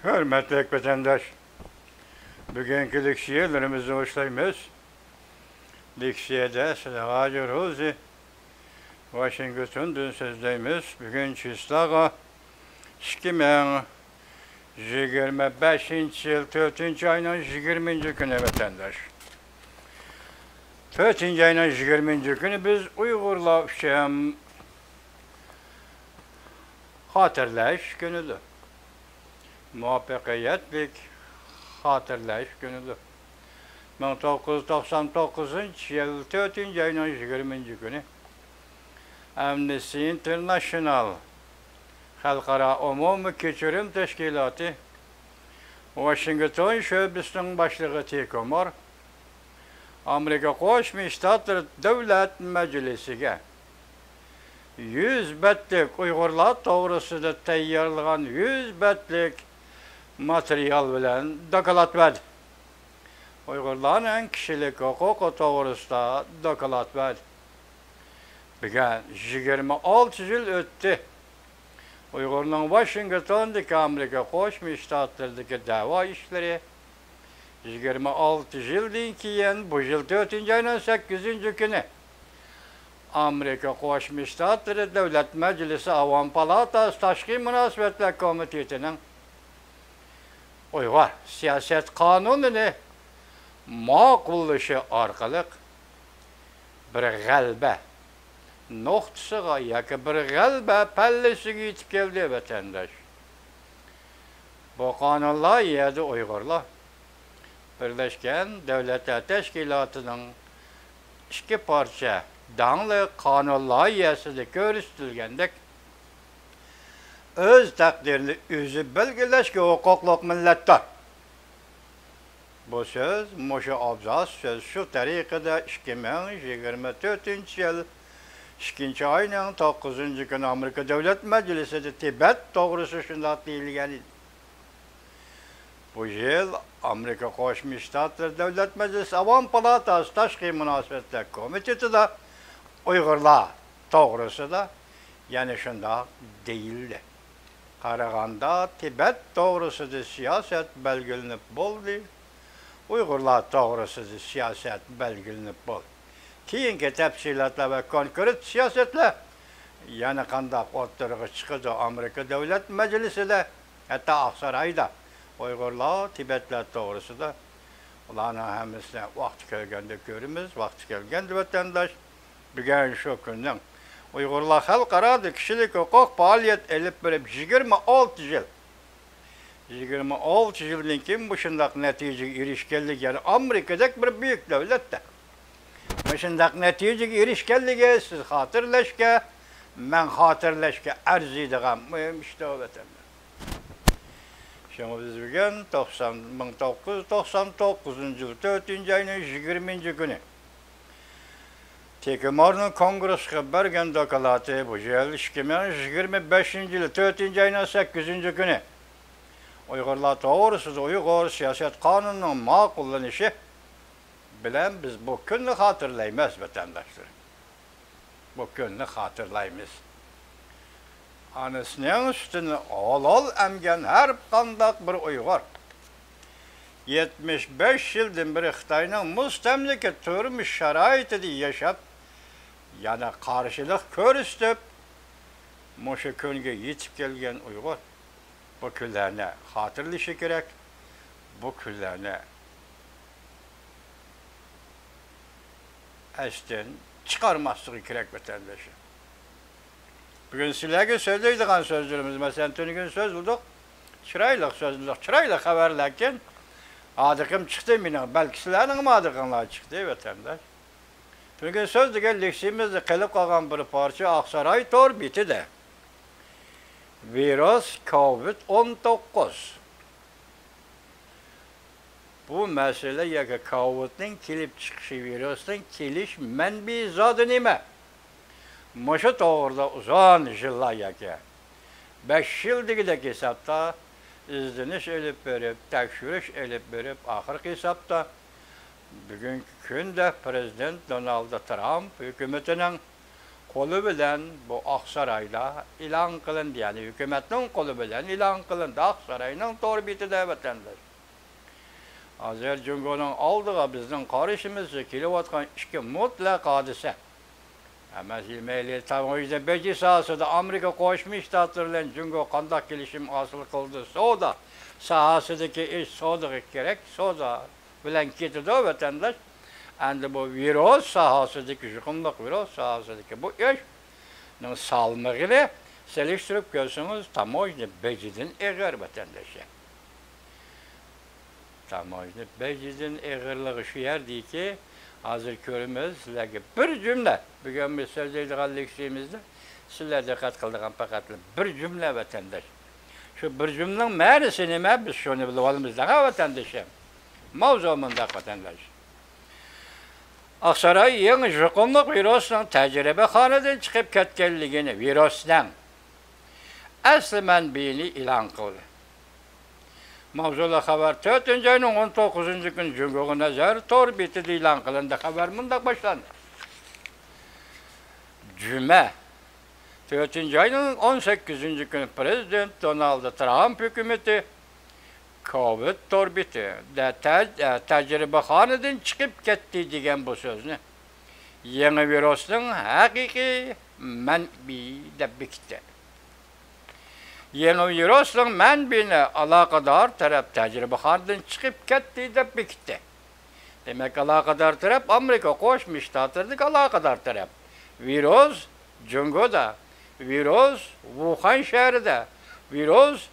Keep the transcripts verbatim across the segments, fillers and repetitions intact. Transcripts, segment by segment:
ھۆرمەتلىك ۋەتەنداش، بۈگۈنكى لېكسىيەلىرىمىزنى باشلايمىز. لېكسىيەدە سىلەرگە ھازىر روزى ۋاشىنگتوندىن سۆزلەيمىز. بۈگۈن چىسلاغا ئىككى مىڭ يىگىرمە بەشىنچى يىل تۆتىنچى ئاينىڭ يىگىرمىنچى كۈنى ۋەتەنداش. تۆتىنچى ئاينىڭ يىگىرمىنچى كۈنى بىز ئۇيغۇرلار ئۈچۈن خاتىرىلەش كۈنىدۇر. مۇۋەپپەقىيەتلىك خاتىرىلەش كۈنىدۇر. مىڭ توققۇز يۈز توقسان توققۇزىنچى يىل تۆتىنچى ئاينىڭ يىگىرمىنچى كۈنى ئەمنىستى ئىنتېرناشنال خەلقئارا ئومۇمىي كەچۈرۈم تەشكىلاتى ۋاشىنگتون شۆبىسىنىڭ باشلىقى تېكومار ئامېرىكا قوشما شتاتلىرى دۆلەت مەجلىسىگە يۈز بەتلىك ئۇيغۇرلار توغرىسىدا تەييارلىغان يۈز بەتلىك ماتېرىيال بىلەن دوكلات بەردى. ئۇيغۇرلارنىڭ كىشىلىك ھوقۇقى توغرىسىدا دوكلات بەردى. بۈگۈن يىگىرمە ئالتە يىل ئۆتتى. ئۇيغۇرنىڭ ۋاشىنگتوندىكى ئامېرىكا قوشما شتاتلىرىدىكى دەۋا ئىشلىرى يىگىرمە ئالتە يىلدىن كېيىن، بۇ يىل تۆتىنچى ئاينىڭ سەككىزىنچى كۈنى ئامېرىكا قوشما شتاتلىرى دۆلەت مەجلىسى ئاۋام پالاتاسى تاشقى مۇناسىۋەتلەر كومىتېتىنىڭ ئۇيغۇر سىياسەت قانۇنىنى ماقۇللىشى ئارقىلىق بىر غەلىبە نۇقتىسىغا ياكى بىر غەلىبە پەللىسىگە يېتىپ كەلدى، ۋەتەنداش. بۇ قانۇن لايىھەدە ئۇيغۇرلار بىرلەشكەن دۆلەتلەر تەشكىلاتىنىڭ ئىككى پارچە داڭلىق قانۇن لايىھەسىدە كۆرسىتىلگەندەك، ئۆز تەقدىرىنى ئۆزى بەلگىلەشكە ھوقۇقلۇق مىللەتتۇر. بۇ سۆز، مۇشۇ ئابزاس سۆز شۇ تەرىقىدە ئىككى مىڭ يىگىرمە تۆتىنچى يىل ئىككىنچى ئاينىڭ توققۇزىنچى كۈنى ئامېرىكا دۆلەت مەجلىسىدە تىبەت توغرىسىدا شۇنداق دېيىلگەن ئىدى. بۇ يىل ئامېرىكا قوشما شتاتلىرى دۆلەت مەجلىسى ئاۋام پالاتاسى تاشقى مۇناسىۋەتلەر كومىتېتىدا ئۇيغۇرلار توغرىسىدا يەنە شۇنداق دېيىلدى. قارىغاندا، تىبەت توغرىسىدا سىياسەت بەلگىلىنىپ بولدى، ئۇيغۇرلار توغرىسىدا سىياسەت بەلگىلىنىپ بولدى. كېيىنكى تەپسىلاتلار ۋە كونكرېت سىياسەتلەر يەنە قانداق ئوتتۇرىغا چىقىدۇ ئامېرىكا دۆلەت مەجلىسىدە، ھەتتا ئاقسارايدا ئۇيغۇرلار، تىبەتلەر توغرىسىدا، ئۇلارنىڭ ھەممىسىنى ۋاقتى كەلگەندە كۆرىمىز، ۋاقتى كەلگەندە ۋەتەنداش. بۈگۈن شۇ كۈننىڭ ئۇيغۇرلار خەلقئارادا كىشىلىك ھوقۇق پائالىيەت ئېلىپ بېرىپ يىگىرمە ئالتە يىل، يىگىرمە ئالتە يىلدىن كېيىن مۇشۇنداق نەتىجىگە ئېرىشكەنلىكى، يەنى ئامېرىكىدەك بىر بۈيۈك دۆلەتتە مۇشۇنداق نەتىجىگە ئېرىشكەنلىكى سىز خاتىرىلەشكە، مەن خاتىرىلەشكە ئەرزىيدىغان مۇھىم ئىشتۇر، ۋەتەنداش. شۇڭا بىز بۈگۈن توقسان، مىڭ توققۇز يۈز توقسان توققۇزىنچى يىل تۆتىنچى ئاينىڭ يىگىرمىنچى كۈنى تېكىمارنىڭ كونگرېسقا بەرگەن دوكلاتى بۇ يىل ئىككى مىڭ يىگىرمە بەشىنچى يىل تۆتىنچى ئاينىڭ سەككىزىنچى كۈنى ئۇيغۇرلار توغرىسىدا ئۇيغۇر سىياسەت قانۇنىنىڭ ماقۇللىنىشى بىلەن بىز بۇ كۈننى خاتىرىلەيمىز، ۋەتەنداشلىرىم. بۇ كۈننى خاتىرىلايمىز. ئانىسىنىڭ سۈتىنى ھالال ئەمگەن ھەر قانداق بىر ئۇيغۇر يەتمىش بەش يىلدىن بېرى خىتاينىڭ مۇستەملىكە تۇرمۇش شارائىتىدا ياشاپ، يەنە قارشىلىق كۆرسىتىپ، مۇشۇ كۈنگە يېتىپ كەلگەن ئۇيغۇر بۇ كۈنلەرنى خاتىرىلىشى كېرەك. بۇ كۈنلەرنى ئەستىن چىقارماسلىقى كېرەك، ۋەتەنداشلار. بۈگۈن سىلەرگە سۆزلەيدىغان سۆزلىرىمىز، مەسىلەن، تۈنۈگۈن سۆزلىدۇق، چىرايلىق سۆزلىدۇق، چىرايلىق خەۋەرلەركەن ھادىقىم چىقتى مېنىڭ، بەلكى سىلەرنىڭمۇ ھادىقىڭلار چىقتى، ۋەتەنداش. تۈنۈگۈن سۆزلىگەن لېكسىيىمىزدە قېلىپ قالغان بىر پارچە ئاقساراي تور بېتىدە ۋىرۇس كوۋىد ئون توققۇز. بۇ مەسىلە ياكى كاۋىدنىڭ كېلىپ چىقىشى، ۋىرۇسنىڭ كېلىش مەنبىيى زادى نېمە؟ مۇشۇ توغرىدا ئۇزۇن يىللار ياكى بەش يىل دېگۈدەك ھېسابتا ئىزدىنىش ئېلىپ بېرىپ، تەكشۈرۈش ئېلىپ بېرىپ، ئاخىرقى ھېسابتا بۈگۈنكى كۈندە پىرېزىدېنت دونالد ترامپ ھۆكۈمىتىنىڭ قولى بىلەن بۇ ئاقسارايدا ئېلان قىلىندى، يەنى ھۆكۈمەتنىڭ قولى بىلەن ئېلان قىلىندى، ئاقساراينىڭ تور بېتىدە، ۋەتەنداش. ھازىر جۇڭگونىڭ ئالدىغا بىزنىڭ قارىشىمىزچە كېلىۋاتقان ئىككى مۇتلەق ھادىسە. ھەممىسى مەيلى، تاموژنا بېجى ساھەسىدە ئامېرىكا قوشما شتاتلىرى بىلەن جۇڭگو قانداق كېلىشىم ھاسىل قىلدى، سودا ساھەسىدىكى ئىش، سودىغا كېرەك، سودا بىلەن كېتىدۇ، ۋەتەنداش. ئەمدى بۇ ۋىرۇس ساھەسىدىكى، يۇقۇملۇق ۋىرۇس ساھەسىدىكى بۇ ئىشنىڭ سالمىقىنى سېلىشتۇرۇپ كۆرسىڭىز، تاموژنا بېجىدىن ئېغىر، ۋەتەنداشلار. تاموژنا بېجىدىن ئېغىرلىقى شۇ يەردىكى، ھازىر كۆرىمىز، سىلەرگە بىر جۈملە، بۈگۈن بىز سۆزلەيدىغان لېكسىيىمىزدە سىلەر دىققەت قىلىدىغان پەقەتلا بىر جۈملە، ۋەتەنداش. شۇ بىر جۈملىنىڭ مەنىسى نېمە؟ بىز شۇنى بىلىۋالىمىز دەڭە، ۋەتەندىشىم. ماۋزۇ مۇنداق، ۋەتەنداش. ئاقساراي يېڭى يۇقۇملۇق ۋىرۇسنىڭ تەجرىبىخانىدىن چىقىپ كەتكەنلىكىنى، ۋىرۇسنىڭ ئەسلى مەنبىيىنى ئېلان قىلدى. ماۋزۇلۇق خەۋەر تۆتىنچى ئاينىڭ ئون توققۇزىنچى كۈنى جۇڭگوغا نەزەر تور بېتىدە ئېلان قىلىندى. خەۋەر مۇنداق باشلاندى. جۈمە، تۆتىنچى ئاينىڭ ئون سەككىزىنچى كۈنى پىرېزىدېنت دونالد ترامپ ھۆكۈمىتى كوۋىد تور بېتى، دە-، تە-، تەجرىبىخانىدىن چىقىپ كەتتى دېگەن بۇ سۆزنى يېڭى ۋىرۇسنىڭ ھەقىقىي مەنبىيى دەپ بېكىتتى. يېڭى ۋىرۇسنىڭ مەنبىيىنى ئالاقىدار تەرەپ تەجرىبىخانىدىن چىقىپ كەتتى دەپ بېكىتتى. دېمەك، ئالاقىدار تەرەپ ئامېرىكا قوشما شتاتلىرىدىكى ئالاقىدار تەرەپ. ۋىرۇس جۇڭگودا، ۋىرۇس ۋۇخەن شەھىرىدە، ۋىرۇس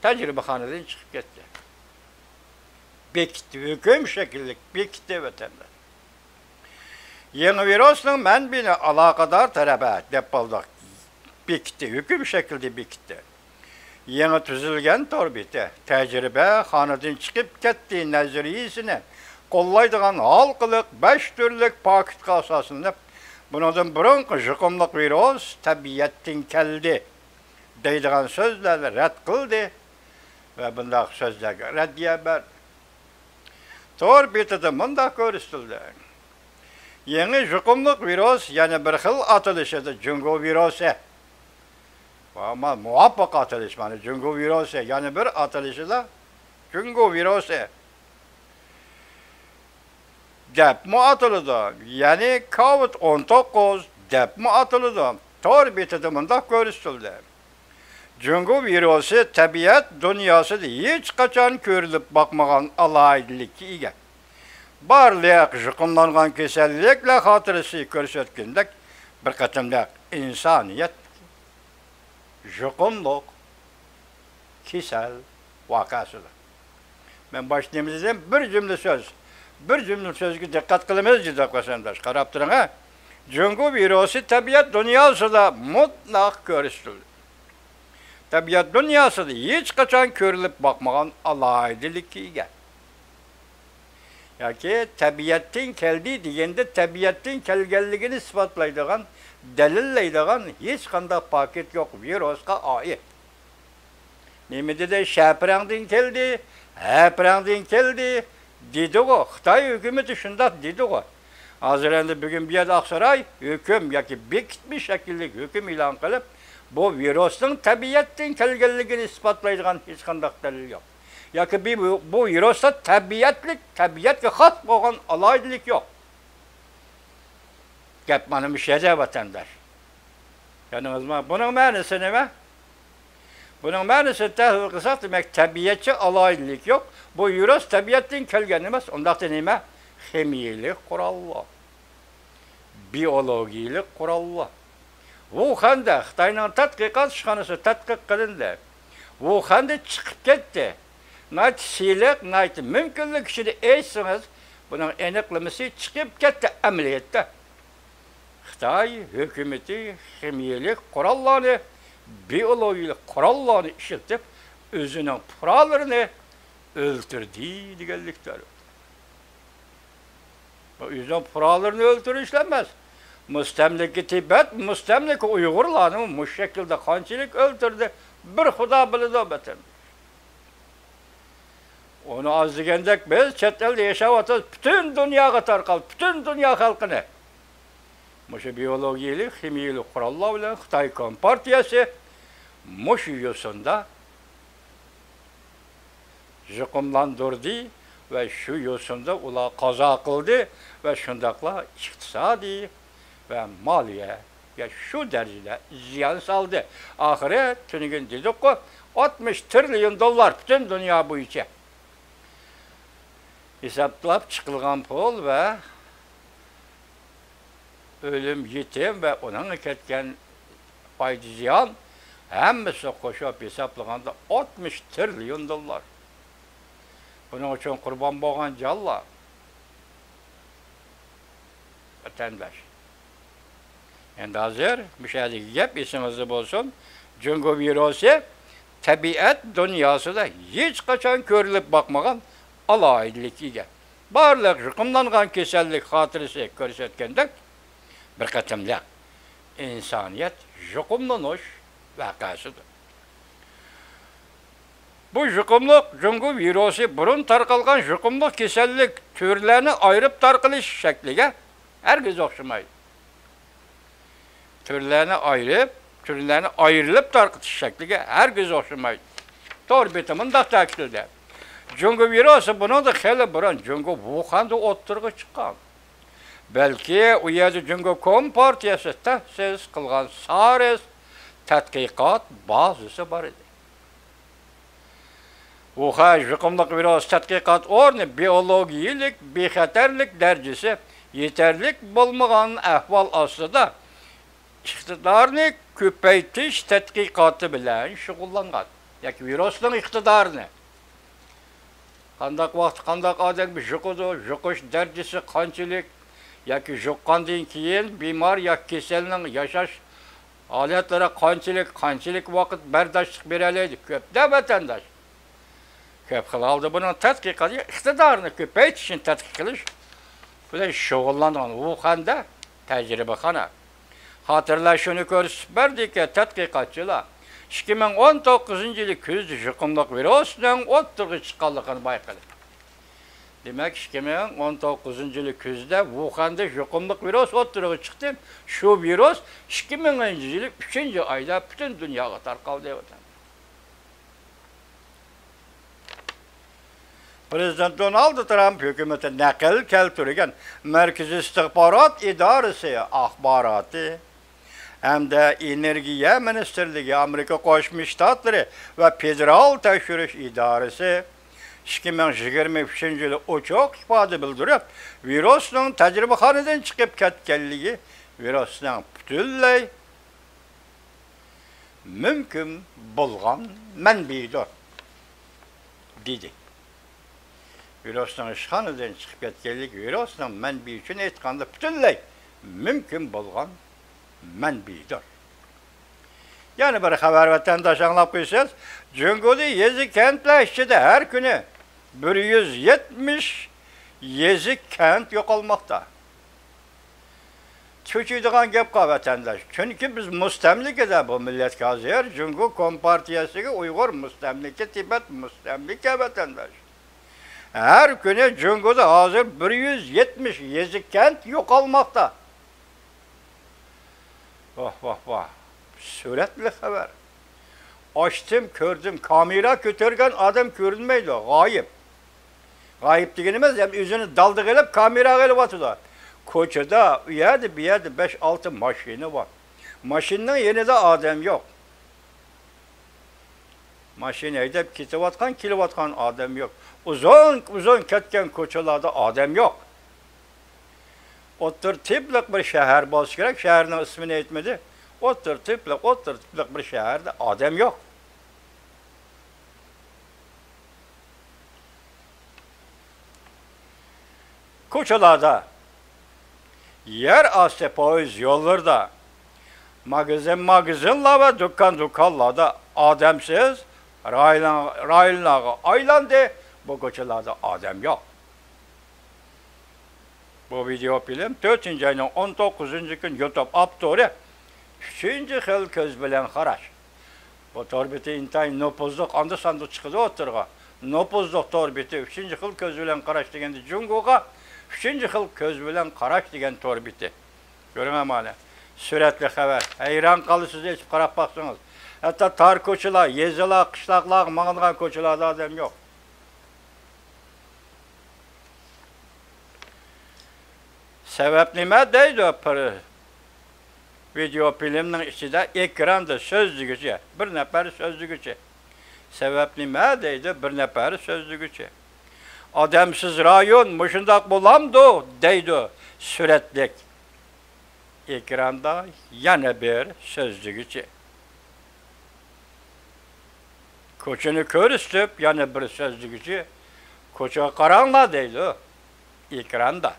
تەجرىبىخانىدىن چىقىپ كەتتى. بېكىتتى، ھۆكۈم شەكىللىك بېكىتتى، ۋەتەنداش. يېڭى ۋىرۇسنىڭ مەنبىيىنى ئالاقىدار تەرەپ دەپ بولدۇق. بېكىتتى، ھۆكۈم شەكلىدە بېكىتتى. يېڭى تۈزۈلگەن تور بېتى تەجرىبە خانىدىن چىقىپ كەتتى نەزەرىيىسىنى قوللايدىغان ھالقىلىق بەش تۈرلۈك پاكىتقا ئاساسلىنىپ، بۇنىڭدىن بۇرۇنقى يۇقۇملۇق ۋىرۇس تەبىئەتتىن كەلدى دەيدىغان سۆزلەرنى رەت قىلدى ۋە بۇنداق سۆزلەرگە رەددىيە بەردى. تور بېتىدە مۇنداق كۆرسىتىلدى. يېڭى يۇقۇملۇق ۋىرۇس يەنە بىر خىل ئاتىلىشىدا جۇڭگو ۋىرۇسى. ئەمما مۇۋاپىق ئاتىلىش، مانا، جۇڭگو ۋىرۇسى، يەنە بىر ئاتىلىشىدا جۇڭگو ۋىرۇسى دەپمۇ ئاتىلىدۇ، يەنى كوۋىد ئون توققۇز دەپمۇ ئاتىلىدۇ. تور بېتىدە مۇنداق كۆرسىتىلدى. جۇڭگو ۋىرۇسى تەبىئەت دۇنياسىدا ھېچقاچان كۆرۈلۈپ باقمىغان ئالاھىدىلىككە ئىگە. بارلىق يۇقۇملانغان كېسەللىكلەر خاتىرىسى كۆرسەتكىنىدەك، بىر قېتىملىق ئىنسانىيەت يۇقۇملۇق كېسەل ۋەقەسىدۇر. مەن باشتا نېمە دېدىم؟ بىر جۈملە سۆز. بىر جۈملە سۆزگە دىققەت قىلىمىز، جىددىي قېرىنداش. قاراپ تۇرۇڭ، ھە. جۇڭگو ۋىرۇسى تەبىئەت دۇنياسىدا مۇتلەق كۆرسىتىلدى. تەبىئەت دۇنياسىدا ھېچقاچان كۆرۈلۈپ باقمىغان ئالاھىدىلىككە ئىگە. ياكى تەبىئەتتىن كەلدى دېگەندە، تەبىئەتتىن كەلگەنلىكىنى ئىسپاتلايدىغان، دەلىللەيدىغان ھېچقانداق پاكىت يوق ۋىرۇسقا ئائىت. نېمە دېدى؟ شەپرەڭدىن كەلدى، ھەپرەڭدىن كەلدى دېدىغۇ. خىتاي ھۆكۈمىتى شۇنداق دېدىغۇ. ھازىر ئەمدى بۈگۈن بۇ يەردە ئاقساراي ھۆكۈم ياكى بېكىتمە شەكىللىك ھۆكۈم ئېلان قىلىپ، بۇ ۋىرۇسنىڭ تەبىئەتتىن كەلگەنلىكىنى ئىسپاتلايدىغان ھېچقانداق دەلىل يوق. ياكى بۇ، بۇ ۋىرۇستا تەبىئەتلىك، تەبىئەتكە خاس بولغان ئالاھىدىلىك يوق. گەپ مانا مۇشۇ يەردە، ۋەتەنداش. كۆردىڭىزمۇ؟ بۇنىڭ مەنىسى نېمە؟ بۇنىڭ مەنىسىنى تەھلىل قىلساق، دېمەك، تەبىئەتچە ئالاھىدىلىك يوق. بۇ ۋىرۇس تەبىئەتتىن كەلگەن ئەمەس، ئۇنداقتا نېمە؟ خىمىيىلىك قوراللار، بىئولوگىيىلىك قوراللار. ۋۇخەندە خىتاينىڭ تەتقىقات ئىشخانىسى تەتقىق قىلىندى. ۋۇخەندە چىقىپ كەتتى. ناھايىتى سىلىق، ناھايىتى مۇمكىنلىك ئىچىدە ئېيتسىڭىز، بۇنىڭ ئېنىقلىمىسى چىقىپ كەتتى ئەمەلىيەتتە. خىتاي ھۆكۈمىتى خىمىيىلىك قوراللارنى، بىئولوگىيىلىك قوراللارنى ئىشلىتىپ، ئۆزىنىڭ پۇقرالىرىنى ئۆلتۈردى دېگەنلىكتۇر. بۇ ئۆزىنىڭ پۇقرالىرىنى ئۆلتۈرۈشلا ئەمەس. مۇستەملىكە تىبەت، مۇستەملىكە ئۇيغۇرلارنى مۇشۇ شەكىلدە قانچىلىك ئۆلتۈردى، بىر خۇدا بىلىدۇ، ۋەتەن. ئۇنى ئاز دېگەندەك بىز چەت ئەلدە ياشاۋاتىمىز، پۈتۈن دۇنياغا تارقالدى، پۈتۈن دۇنيا خەلقىنى. مۇشۇ بىيولوگىيەلىك، خىمىيەلىك قوراللار بىلەن خىتاي كومپارتىيەسى مۇشۇ يوسۇندا يۇقۇملاندۇردى ۋە شۇ يوسۇندا ئۇلار قازا قىلدى ۋە شۇنداقلا ئىقتىسادىي ۋە مالىيەگە شۇ دەرىجىدە زىيان سالدى. ئاخىرى تۈنۈگۈن دېدۇققۇ، ئاتمىش تىرىليون دوللار پۈتۈن دۇنيا بويىچە ھېسابلاپ چىقىلغان پۇل ۋە ئۆلۈم، يېتىم ۋە ئۇنىڭغا كەتكەن پايدا زىيان ھەممىسى قوشۇپ ھېسابلىغاندا ئاتمىش تىرىليون دوللار. بۇنىڭ ئۈچۈن قۇربان بولغان جانلار، ۋەتەنداش. ئەمدى ھازىر مۇشۇ يەردىكى گەپ ئېسىڭىزدە بولسۇن، جۇڭگو ۋىرۇسى تەبىئەت دۇنياسىدا ھېچقاچان كۆرۈلۈپ باقمىغان ئالاھىدىلىككە ئىگە. بارلىق يۇقۇملانغان كېسەللىك خاتىرىسى كۆرسەتكەندەك، بىر قېتىملىق ئىنسانىيەت يۇقۇملىنىش ۋەقەسىدۇر. بۇ يۇقۇملۇق جۇڭگو ۋىرۇسى بۇرۇن تارقالغان يۇقۇملۇق كېسەللىك تۈرلەرنى ئايرىپ تارقىلىش شەكلىگە ھەرگىز ئوخشىمايدۇ. تۈرلەرنى ئايرىپ، تۈرلەرنى ئايرىلىپ تارقىتىش شەكلىگە ھەرگىز ئوخشىمايدۇ. تور بېتى مۇنداق تەكىتلىدى، جۇڭگو ۋىرۇسى بۇنىڭدىن خېلى بۇرۇن جۇڭگو ۋۇخەندە ئوتتۇرىغا چىققان. بەلكى ئۇ يەردە جۇڭگو كومپارتىيەسى تەسىس قىلغان سارس تەتقىقات بازىسى بار ئىدى. ۋۇخەن يۇقۇملۇق ۋىرۇس تەتقىقات ئورنى بىئولوگىيىلىك بىخەتەرلىك دەرىجىسى يېتەرلىك بولمىغان ئەھۋال ئاستىدا ئىقتىدارنى كۆپەيتىش تەتقىقاتى بىلەن شۇغۇللانغان. ياكى ۋىرۇسنىڭ ئىقتىدارىنى، قانداق ۋاقىتتا قانداق ئادەمگە يۇقىدۇ، يۇقۇش دەرىجىسى قانچىلىك، ياكى يۇققاندىن كېيىن بىمار ياكى كېسەلنىڭ ياشاش ھالەتلىرى قانچىلىك، قانچىلىك ۋاقىت بەرداشلىق بېرەلەيدۇ، كۆپلەپ ۋەتەنداش كۆپ خىل ھالدا بۇنىڭ تەتقىقاتى ئىقتىدارىنى كۆپەيتىشنى تەتقىق قىلىش بىلەن شۇغۇللانغان ۋۇخەندە تەجرىبىخانا. خاتىرىلەر شۇنى كۆرسىتىپ بەردىكى، تەتقىقاتچىلار ئىككى مىڭ ئون توققۇزىنچى يىلى كۈزدە يۇقۇملۇق ۋىرۇسنىڭ ئوتتۇرىغا چىققانلىقىنى بايقىدى. دېمەك، ئىككى مىڭ ئون توققۇزىنچى يىلى كۈزدە ۋۇخەندە يۇقۇملۇق ۋىرۇس ئوتتۇرىغا چىقتى. شۇ ۋىرۇس ئىككى مىڭىنچى يىلى ئۈچىنچى ئايدا پۈتۈن دۇنياغا تارقالدى. پىرېزىدېنت دونالد ترامپ ھۆكۈمىتى نەقىل كەلتۈرگەن مەركىزىي ئىستىخبارات ئىدارىسى ئاخباراتى ھەمدە ئېنېرگىيە مىنىستىرلىكى، ئامېرىكا قوشما شتاتلىرى ۋە فېدېرال تەكشۈرۈش ئىدارىسى ئىككى مىڭ يىگىرمە ئۈچىنچى يىلى ئوچۇق ئىپادە بىلدۈرۈپ، ۋىرۇسنىڭ تەجرىبىخانىدىن چىقىپ كەتكەنلىكى ۋىرۇسنىڭ پۈتۈنلەي مۇمكىن بولغان مەنبىيىدۇر، دېدى. ۋىرۇسنىڭ ئىشخانىدىن چىقىپ كەتكەنلىكى ۋىرۇسنىڭ مەنبىيى ئۈچۈن ئېيتقاندا پۈتۈنلەي مۇمكىن بولغان مەنبىيىدۇر. يەنە بىر خەۋەر، ۋەتەنداش ئاڭلاپ قويىسىز، جۇڭگودىكى يېزا كەنتلەر ئىچىدە ھەر كۈنى بىر يۈز يەتمىش يېزا كەنت يوقالماقتا. چۆچۈيدىغان گەپ قا، ۋەتەنداش. چۈنكى بىز مۇستەملىكىدە، بۇ مىللەتكە ھازىر جۇڭگو كومپارتىيەسىگە ئۇيغۇر مۇستەملىكە، تىبەت مۇستەملىكە، ۋەتەنداش. ھەر كۈنى جۇڭگودا ھازىر بىر يۈز يەتمىش يېزا كەنت يوقالماقتا. ۋاھ، ۋاھ، ۋاھ. سۈرەتلىك خەۋەر. ئاچتىم، كۆردۈم، كامېرا كۆتۈرگەن ئادەم كۆرۈنمەيدۇ، غايىب. غايىب دېگىنىمىز، يەنى ئۆزىنى دالدىغا ئېلىپ، كامېراغا ئېلىۋاتىدۇ. كوچىدا، ئۇ يەردە، بۇ يەردە بەش، ئالتە ماشىنا بار. ماشىنىنىڭ يېنىدا ئادەم يوق. ماشىنا ھەيدەپ كېتىۋاتقان، كېلىۋاتقان ئادەم يوق. ئۇزۇن، ئۇزۇن كەتكەن كوچىلاردا ئادەم يوق. ئوتتۇرا تىپلىق بىر شەھەر بولسا كېرەك، شەھەرنىڭ ئىسمىنى ئېيتمىدى. ئوتتۇرا تىپلىق، ئوتتۇرا تىپلىق بىر شەھەردە ئادەم يوق. كوچىلاردا، يەر ئاستى پويىز يوللىرىدا، ماگىزىن، ماگىزىنلار ۋە دۇكان، دۇكانلاردا ئادەمسىز رايون، رايونلارغا ئايلاندى. بۇ كوچىلاردا ئادەم يوق. بۇ ۋىدېئو فىلىم تۆتىنچى ئاينىڭ ئون توققۇزىنچى كۈنى يۇتۇب ئاپتورى ئۈچىنچى خىل كۆز بىلەن قاراش. بۇ تور بېتى ئىنتايىن نوپۇزلۇق، ئاندا-ساندا چىقىدۇ ئوتتۇرىغا. نوپۇزلۇق تور بېتى، ئۈچىنچى خىل كۆز بىلەن قاراش دېگەندە جۇڭگوغا ئۈچىنچى خىل كۆز بىلەن قاراش دېگەن تور بېتى. كۆرۈڭە مانا، سۈرەتلىك خەۋەر. ھەيران قالىسىز، ئېچىپ قاراپ باقسىڭىز. ھەتتا تار كوچىلار، يېزىلار، قىشلاقلارغا ماڭىدىغان كوچىلاردا ئادەم يوق. سەۋەب نېمە دەيدۇ بىر ۋىدېئو فىلىمنىڭ ئىچىدە، ئېكراندا سۆزلىگۈچى، بىر نەپەر سۆزلىگۈچى. سەۋەب نېمە دەيدۇ بىر نەپەر سۆزلىگۈچى. ئادەمسىز رايون مۇشۇنداق بولامدۇ دەيدۇ سۈرەتلىك. ئېكراندا يەنە بىر سۆزلىگۈچى. كوچىنى كۆرسىتىپ يەنە بىر سۆزلىگۈچى. كوچىغا قاراڭلار دەيدۇ ئېكراندا.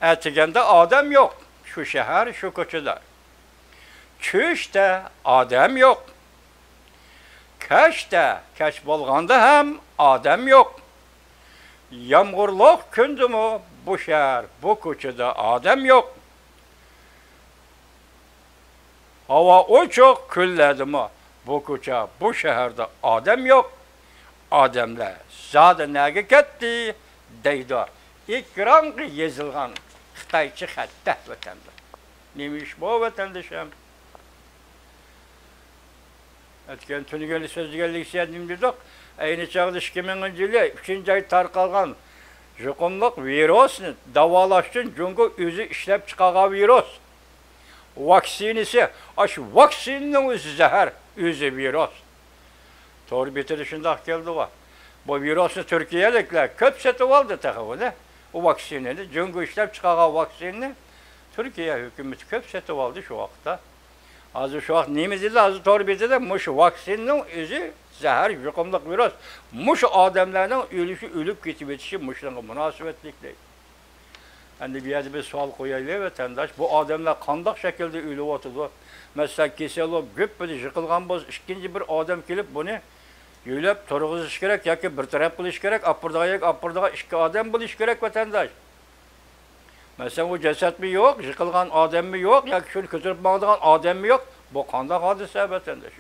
ئەتىگەندە ئادەم يوق شۇ شەھەر، شۇ كوچىدا. چۈشتە ئادەم يوق. كەچتە، كەچ بولغاندا ھەم ئادەم يوق. يامغۇرلۇق كۈندىمۇ بۇ شەھەر، بۇ كوچىدا ئادەم يوق. ھاۋا ئوچۇق كۈنلەردىمۇ بۇ كوچا، بۇ شەھەردە ئادەم يوق. ئادەملەر زادى نەگە كەتتى؟ دەيدۇ ئېكرانغا يېزىلغان خىتايچە خەتتە ۋەتەندە. نېمە ئىش بۇ، ۋەتەندىشىم؟ ئۆتكەن تۈنۈگۈن سۆزلىگەن لېكسىيەدە نېمە دېدۇق؟ ئەينى چاغدا ئىككى مىڭىنچى يىلى ئۈچىنچى ئايدا تارقالغان يۇقۇملۇق ۋىرۇسنى داۋالاش ئۈچۈن جۇڭگو ئۆزى ئىشلەپ چىقارغان ۋىرۇس. ۋاكسىنىسى، ئاشۇ ۋاكسىنىنىڭ ئۆزى زەھەر، ئۆزى ۋىرۇس. تور بېتىدە شۇنداق كەلدىغۇ. بۇ ۋىرۇسنى تۈركىيەلىكلەر كۆپ سېتىۋالدى تېخى ئۇنى. ئۇ ۋاكسىنىنى، جۇڭگو ئىشلەپ چىقارغان ۋاكسىنىنى تۈركىيە ھۆكۈمىتى كۆپ سېتىۋالدى شۇ ۋاقىتتا. ھازىر شۇ ۋاقىت نېمە دېدى؟ ھازىر تور بېتىدە مۇشۇ ۋاكسىنىنىڭ ئۆزى زەھەر، يۇقۇملۇق ۋىرۇس. مۇشۇ ئادەملەرنىڭ ئۆلۈشى، ئۆلۈپ كېتىۋېتىشى مۇشۇنىڭغا مۇناسىۋەتلىك دەيدۇ. ئەمدى بۇ يەردە بىر سوئال قويايلى، ۋەتەنداش. بۇ ئادەملەر قانداق شەكىلدە ئۆلۈۋاتىدۇ؟ مەسىلەن، كېسەل بولۇپ، گۈپپىدە يىقىلغان بولسا، ئىككىنچى بىر ئادەم كېلىپ، بۇنى يۆلەپ تۇرغۇزۇش كېرەك ياكى بىر تەرەپ قىلىش كېرەك، ئاپىرىدىغان ياكى ئاپىرىدىغان ئىككى ئادەم بولۇش كېرەك، ۋەتەنداش. مەسىلەن، ئۇ جەسەتمۇ يوق، يىقىلغان ئادەممۇ يوق ياكى شۇنى كۆتۈرۈپ ماڭىدىغان ئادەممۇ يوق. بۇ قانداق ھادىسە، ۋەتەنداش؟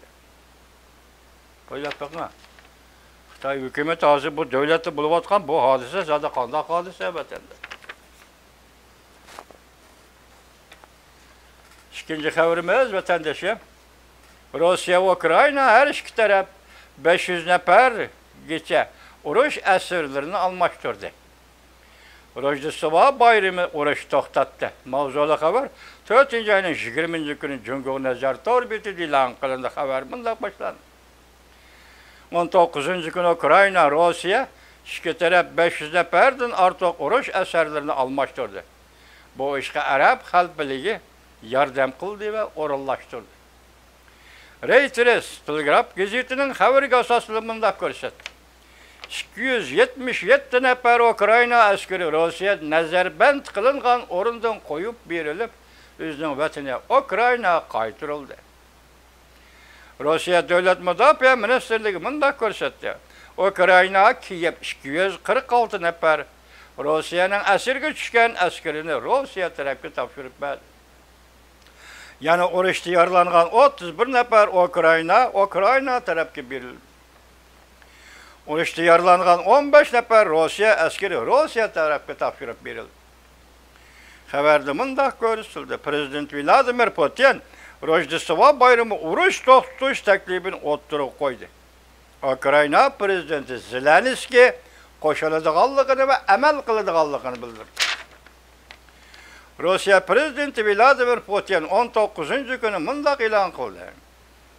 ئويلاپ بېقىڭ. خىتاي ھۆكۈمىتى ھازىر بۇ دۆلەتتە بولۇۋاتقان بۇ ھادىسە زادى قانداق ھادىسە، ۋەتەنداش؟ ئىككىنچى خەۋىرىمىز، ۋەتەندىشىم، روسىيە، ئۇكرائىنا ھەر ئىككى تەرەپ بەش يۈز نەپەرگىچە ئۇرۇش ئەسىرلىرىنى ئالماشتۇردى. روژدېستۋا بايرىمى ئۇرۇش توختاتتى. ماۋزۇلۇق خەۋەر تۆتىنچى ئاينىڭ يىگىرمىنچى كۈنى جۇڭگو نەزەر تور بېتىدە ئېلان قىلىندى. خەۋەر مۇنداق باشلاندى. ئون توققۇزىنچى كۈنى ئۇكرائىنا، روسىيە ئىككى تەرەپ بەش يۈز نەپەردىن ئارتۇق ئۇرۇش ئەسىرلىرىنى ئالماشتۇردى. بۇ ئىشقا ئەرەب خەلپىلىكى ياردەم قىلدى ۋە ئورۇنلاشتۇردى. رېيتېرس تېلېگراف گېزىتىنىڭ خەۋىرىگە ئاساسلىنىپ مۇنداق كۆرسەتتى. ئىككى يۈز يەتمىش يەتتە نەپەر ئۇكرائىنا ئەسكىرى روسىيە نەزەربەند قىلىنغان ئورۇندىن قويۇپ بېرىلىپ، ئۆزىنىڭ ۋەتىنى ئۇكرائىناغا قايتۇرۇلدى. روسىيە دۆلەت مۇداپىئە مىنىستىرلىكى مۇنداق كۆرسەتتى: ئۇكرائىنا، كىيېۋ ئىككى يۈز قىرىق ئالتە نەپەر روسىيەنىڭ ئەسىرگە چۈشكەن ئەسكىرىنى روسىيە تەرەپكە تاپشۇرۇپ بەردى. يەنە ئۇرۇشتا يارىلانغان ئوتتۇز بىر نەپەر ئۇكرائىنا، ئۇكرائىنا تەرەپكە بېرىلدى. ئۇرۇشتا يارىلانغان ئون بەش نەپەر روسىيە ئەسكىرى روسىيە تەرەپكە تاپشۇرۇپ بېرىلدى. خەۋەردە مۇنداق كۆرسىتىلدى: پىرېزىدېنت ۋلادىمىر پۇتىن روژدېستۋا بايرىمى ئۇرۇش توختىتىش تەكلىپىنى ئوتتۇرىغا قويدى. ئۇكرائىنا پىرېزىدېنتى زېلېنسكىي قوشۇلىدىغانلىقىنى ۋە ئەمەل قىلىدىغانلىقىنى بىلدۈردى. روسىيە پىرېزىدېنتى ۋلادىمىر پۇتىن ئون توققۇزىنچى كۈنى مۇنداق ئېلان قىلدى: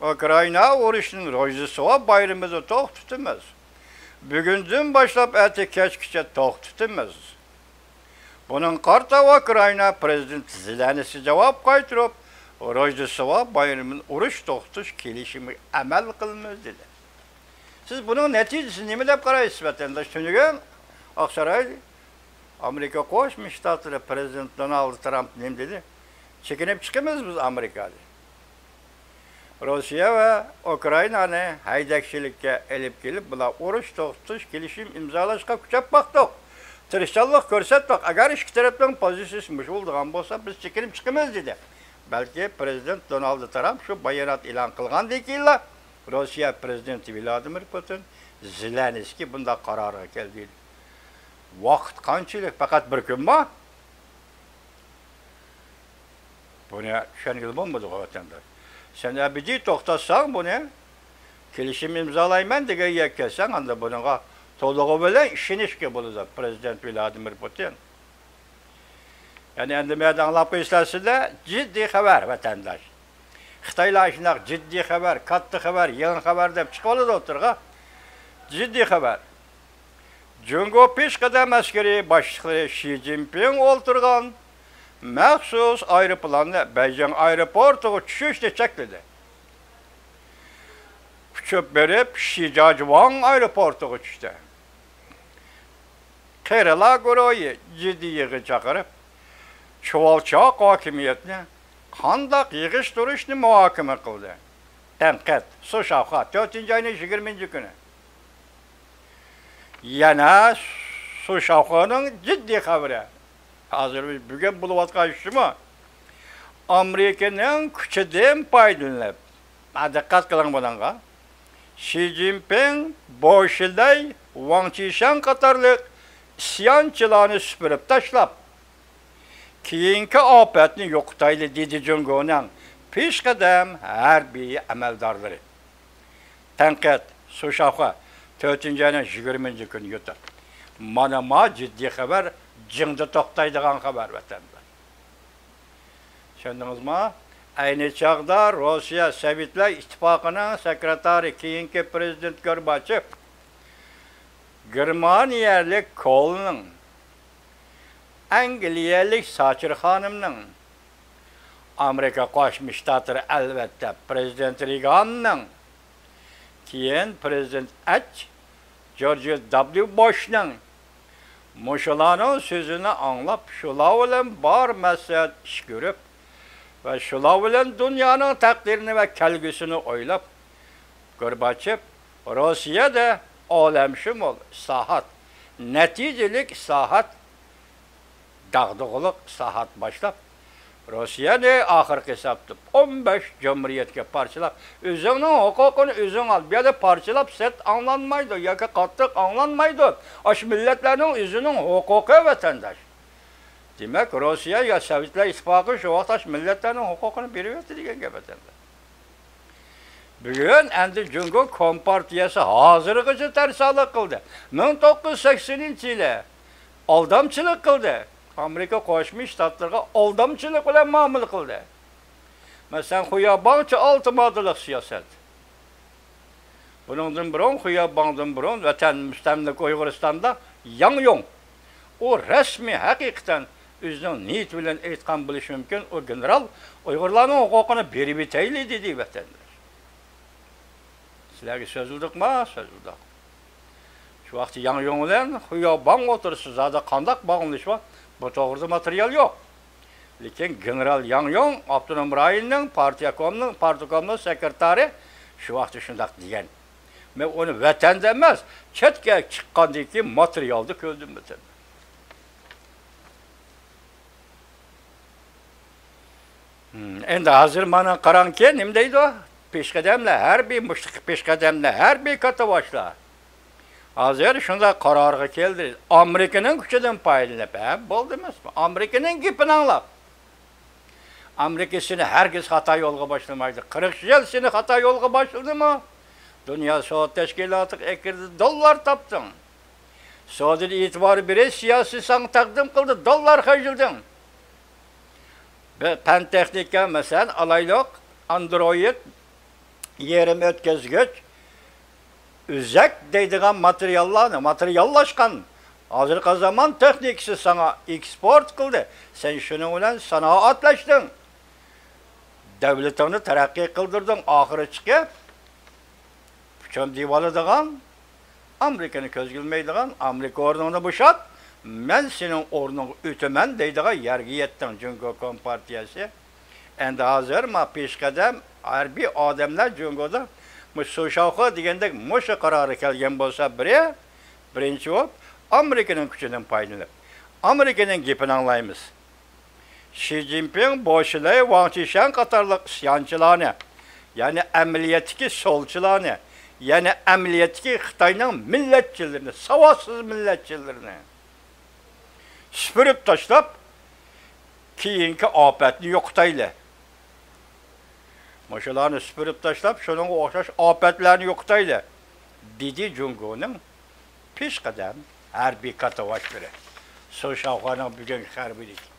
ئۇكرائىنا ئۇرۇشىنى روژدېستۋا بايرىمىدا توختىتىمىز. بۈگۈندىن باشلاپ ئەتە كەچكىچە توختىتىمىز. بۇنىڭغا قارىتا ئۇكرائىنا پىرېزىدېنتى زېلېنسكىي جاۋاب قايتۇرۇپ، روژدېستۋا بايرىمىنى ئۇرۇش توختىتىش كېلىشىمىگە ئەمەل قىلىمىز، دېدى. سىز بۇنىڭ نەتىجىسىنى نېمە دەپ قارايسىز، ۋەتەنداش؟ تۈنۈگۈن ئاقساراي، ئامېرىكا قوشما شتاتلىرى پىرېزىدېنتى دونالد ترامپ نېمە دېدى؟ چېكىنىپ چىقىمىز بىز ئامېرىكادىن. روسىيە ۋە ئۇكرائىنانى ھەيدەكچىلىككە ئېلىپ كېلىپ، بۇلار ئۇرۇش توختىتىش كېلىشىم ئىمزالاشقا كۈچەپ باقتۇق، تىرىشچانلىق كۆرسەتتۇق. ئەگەر ئىككى تەرەپنىڭ پوزىتسىيىسى مۇشۇ بولىدىغان بولسا، بىز چېكىنىپ چىقىمىز، دېدى. بەلكى پىرېزىدېنت دونالد ترامپ شۇ بايانات ئېلان قىلغاندىن كېيىنلا روسىيە پىرېزىدېنتى ۋلادىمىر پۇتىن، زېلېنسكىي بۇنداق قارارغا كەلدى. ۋاقىت قانچىلىك؟ پەقەت بىر كۈنمۇ؟ بۇنى چۈشەنگىلى بولمىدىغۇ، ۋەتەنداش. سەن ئەبەدىي توختاتساڭ بۇنى، كېلىشىم ئىمزالايمەن دېگەن يەرگە كەلسەڭ، ئاندا بۇنىڭغا تولۇقى بىلەن ئىشىنىشكە بولىدۇ، پىرېزىدېنت ۋلادىمىر پۇتىن. يەنى ئەمدى مەيەردە ئاڭلاپ قويۇسىلەر سىلەر، جىددىي خەۋەر، ۋەتەنداش. خىتايلار شۇنداق جىددىي خەۋەر، كاتتا خەۋەر، يېڭى خەۋەر دەپ چىقىۋالىدۇ ئوتتۇرىغا. جىددىي خەۋەر. جۇڭگو پېشقەدەم ئەسكىرىي باشلىقلىرى شى جىنپىڭ ئولتۇرغان مەخسۇس ئايروپىلاننى بېيجىڭ ئايروپورتىغا چۈشۈشنى چەكلىدى. ئۇچۇپ بېرىپ، شىجاجۋاڭ ئايروپورتىغا چۈشتى. قېرىلار گۇرۇھى جىددىي يىغىن چاقىرىپ، چۇۋالچاق ھاكىمىيەتنى قانداق يىغىشتۇرۇشنى مۇھاكىمە قىلدى. تەنقىد، سۇ شاۋخۇا، تۆتىنچى ئاينىڭ يىگىرمىنچى كۈنى. يەنە سۇ شاۋخۇنىڭ جىددىي خەۋىرى. ھازىر بۈگۈن بولۇۋاتقان شۇمۇ؟ ئامېرىكىنىڭ كۈچىدىن پايدىلىنىپ، ھە، دىققەت قىلىڭ بۇنىڭغا. شى جىنپىڭ، بو شىلەي، ۋاڭ چىشەن قاتارلىق ئىسيانچىلارنى سۈپۈرۈپ تاشلاپ، كېيىنكى ئاپەتنى يوقىتايلى، دېدى جۇڭگونىڭ پېشقەدەم ھەربىي ئەمەلدارلىرى. تەنقىد، سۇ شاۋخۇا، تۆتىنچى ئاينىڭ يىگىرمىنچى كۈنى يۇتۇق. مانا ما جىددىي خەۋەر، جىڭدا توختايدىغان خەۋەر، ۋەتەنداش. چۈشەندىڭىزمۇ؟ ئەينى چاغدا روسىيە سوۋېتلار ئىتتىپاقىنىڭ سېكرېتارى، كېيىنكى پىرېزىدېنت گورباچېف، گېرمانىيەلىك كولنىڭ، ئەنگلىيەلىك ساتچېر خانىمنىڭ، ئامېرىكا قوشما شتاتلىرى، ئەلۋەتتە، پىرېزىدېنت رېيگاننىڭ، كېيىن پىرېزىدېنت ئەچ، جورج دابليۇ بۇشنىڭ، مۇشۇلارنىڭ سۆزىنى ئاڭلاپ، شۇلار بىلەن بار مەسلىھەت ئىش كۆرۈپ ۋە شۇلار بىلەن دۇنيانىڭ تەقدىرىنى ۋە كەلگۈسىنى ئويلاپ، گورباچېف روسىيەدە ئالەمشۇمۇل ئىسلاھات، نەتىجىلىك ئىسلاھات، داغدۇغىلىق ئىسلاھات باشلاپ، روسىيەنى ئاخىرقى ھېسابتا ئون بەش جۇمھۇرىيەتكە پارچىلاپ، ئۆزۈڭنىڭ ھوقۇقىنى ئۆزۈڭ ئال. بۇ يەردە پارچىلاپ سەت ئاڭلانمايدۇ ياكى قاتتىق ئاڭلانمايدۇ. ئاشۇ مىللەتلەرنىڭ ئۆزىنىڭ ھوقۇقى، ۋەتەنداش. دېمەك، روسىيە يا سوۋېتلار ئىتتىپاقى شۇ ۋاقىت ئاشۇ مىللەتلەرنىڭ ھوقۇقىنى بېرىۋەتتى دېگەن گەپ، ۋەتەنداش. بۈگۈن ئەمدى جۇڭگو كومپارتىيەسى ھازىرغىچە تەرسالىق قىلدى. مىڭ توققۇز يۈز سەكسىنىنچى يىلى ئالدامچىلىق قىلدى. ئامېرىكا قوشما شتاتلىرىغا ئالدامچىلىق بىلەن مۇئامىلە قىلدى. مەسىلەن، خۇياباڭچە ئالتە ماددىلىق سىياسەت. بۇنىڭدىن بۇرۇن، خۇياباڭدىن بۇرۇن ۋەتەن مۇستەملىكە ئۇيغۇرىستاندا ياڭ يۇڭ، ئۇ رەسمىي ھەقىقەتەن ئۆزىنىڭ نىيىتى بىلەن ئېيتقان بولۇشى مۇمكىن، ئۇ گېنېرال ئۇيغۇرلارنىڭ ھوقۇقىنى بېرىۋېتەيلى دېدى، ۋەتەنداش. سىلەرگە سۆزلىدۇقما؟ سۆزلىدۇق. شۇ ۋاقىتتا ياڭ يۇڭ بىلەن خۇياباڭ ئوتتۇرىسىدا زادى قانداق باغلىنىش بار؟ بۇ توغرىدا ماتېرىيال يوق. لېكىن گېنېرال ياڭ يۇڭ ئاپتونوم رايوننىڭ پارتىيە كومنىڭ، پارتكومنىڭ سېكرېتارى شۇ ۋاقىتتا شۇنداق دېگەن. مەن ئۇنى ۋەتەندە ئەمەس، چەتكە چىققاندىن كېيىن ماتېرىيالدا كۆردۈم، ۋەتەندە. ھىم، ئەمدى ھازىر مانا قاراڭكى، نېمە دەيدۇ؟ پېشقەدەملەر، ھەربىي مۇشتەق پېشقەدەملەر، ھەربىي كاتتىباشلار ھازىر شۇنداق قارارغا كەلدى. ئامېرىكىنىڭ كۈچىدىن پايدىلىنىپ، ھە، بولدى ئەمەسمۇ؟ ئامېرىكىنىڭ گېپىنى ئاڭلاپ. ئامېرىكا سېنى ھەرگىز خاتا يولغا باشلىمايدۇ. قىرىق يىل سېنى خاتا يولغا باشلىدىمۇ؟ دۇنيا سودا تەشكىلاتىغا ئەكىردى، دوللار تاپتىڭ. سودىدا ئېتىبار بېرىش سىياسىتى ساڭا تەقدىم قىلدى، دوللار خەجلىدىڭ. بىر پەن تېخنىكا، مەسىلەن، ئالايلۇق، ئاندرويىد، يېرىم ئۆتكۈزگۈچ، ئۈزەك دەيدىغان ماتېرىياللارنى، ماتېرىياللاشقان، ھازىرقى زامان تېخنىكىسى ساڭا ئېكسپورت قىلدى. سەن شۇنىڭ بىلەن سانائەتلەشتىڭ. دۆلىتىڭنى تەرەققىي قىلدۇردۇڭ. ئاخىرى چىقىپ، پۇچۇم دېيىۋالىدىغان، ئامېرىكىنى كۆزگە ئىلمايدىغان، ئامېرىكا ئورنۇڭنى بوشات، مەن سېنىڭ ئورنۇڭغا ئۆتىمەن دەيدىغان يەرگە يەتتىڭ، جۇڭگو كومپارتىيەسى. ئەمدى ھازىر ما پېشقەدەم ھەربىي ئادەملەر جۇڭگودا مۇشۇ سۇشاۋخې دېگەندەك مۇشۇ قارارغا كەلگەن بولسا، بىرى، بىرىنچى بولۇپ، ئامېرىكىنىڭ كۈچىدىن پايدىلىنىپ، ئامېرىكىنىڭ گېپىنى ئاڭلايمىز. شى جىنپىڭ، بو شىلەي، ۋاڭ چىشەن قاتارلىق ئىسيانچىلارنى، يەنى ئەمەلىيەتتىكى سولچىلارنى، يەنى ئەمەلىيەتتىكى خىتاينىڭ مىللەتچىلىرىنى، ساۋاتسىز مىللەتچىلىرىنى سۈپۈرۈپ تاشلاپ، كېيىنكى ئاپەتنى يوقىتايلى. مۇشۇلارنى سۈپۈرۈپ تاشلاپ، شۇنىڭغا ئوخشاش ئاپەتلەرنى يوقىتايلى، دېدى جۇڭگونىڭ پېشقەدەم ھەربىي كاتتىۋاشلىرى. سۇ شاۋخۇەنىڭ بۈگۈنكى خەۋىرى بۇ ئىدى.